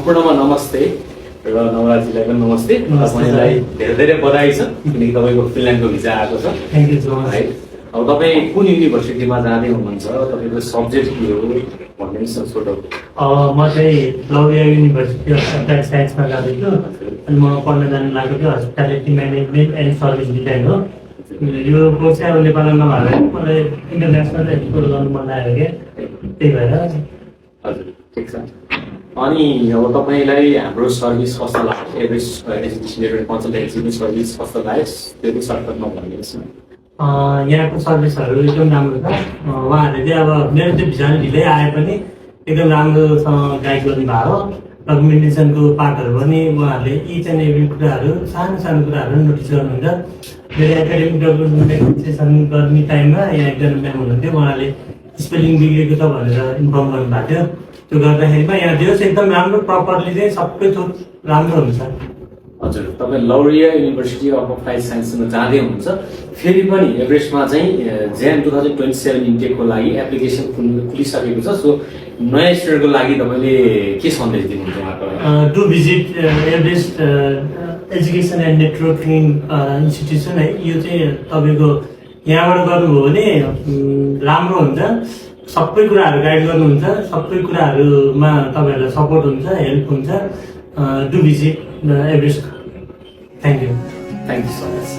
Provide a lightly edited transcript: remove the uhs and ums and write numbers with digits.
सम्पूर्णमा नमस्ते र नवराजीलाई पनि नमस्ते। तपाईँलाई धेरै धेरै बधाई छ किनकि तपाईँको फिनल्यान्डको भिजा आएको छ। Thank you so much. है अब तपाईँ कुन युनिभर्सिटीमा जाँदै हुनुहुन्छ, तपाईँको सब्जेक्ट के हो भन्ने सोट अफ। म चाहिँ लौरिया युनिभर्सिटी अफ एप्लाइड साइन्समा जाँदैछु अनि म पढ्न जानु लागेको थियो hospitality management and service design हो। यो कोर्स चाहिँ अब नेपालमा नभएर मलाई इन्टरनेसनल एक्सप्लोर गर्नु मन लाग्यो क्या, त्यही भएर। हजुर ठिक छ। अनि अब तपाईँलाई हाम्रो सर्भिस कस्तो लाग्यो, एभरेज एजुकेसन कन्सल्टेन्सीको सर्भिस कस्तो लाग्यो त्यो पनि सर्टकटमा भनिदिनुहोस् न। यहाँको सर्भिसहरू एकदम राम्रो छ। उहाँहरूले चाहिँ अब मेरो चाहिँ भिजा ढिलै आए पनि एकदम राम्रोसँग गाइड गर्नु भएको हो। डकुमेन्टेसनको पार्टहरू पनि उहाँहरूले इच एन्ड एभ्री कुराहरू सानो सानो कुराहरू नोटिस गर्नुहुन्छ। मेरो एकाडेमिक डकुमेन्टेसन गर्ने टाइममा यहाँ एकजना म्याम हुनुहुन्थ्यो, उहाँले स्पेलिङ बिग्रेको छ भनेर इन्फर्म गर्नुभएको थियो। त्यो गर्दाखेरिमा यहाँ जो एकदम राम्रो प्रपरली चाहिँ सबै थोक राम्रो हुन्छ। हजुर तपाईँ लौरिया युनिभर्सिटी अफ अप्लाइड साइन्समा जाँदै हुनुहुन्छ, फेरि पनि एभरेस्टमा चाहिँ JAM 2027 इन्टेकको लागि एप्लिकेसन खुलिसकेको छ। सो नयाँ स्टुडेन्टको लागि तपाईँले के सन्देश दिनुहुन्छ उहाँहरूलाई? To visit Everest education and networking institution है। यो चाहिँ तपाईँको यहाँबाट गर्नुभयो भने राम्रो हुन्छ। सबै कुराहरू गाइड गर्नुहुन्छ, सबै कुराहरूमा तपाईँहरूलाई सपोर्ट हुन्छ, हेल्प हुन्छ। Do visit Everest. Thank you. Thank you so much.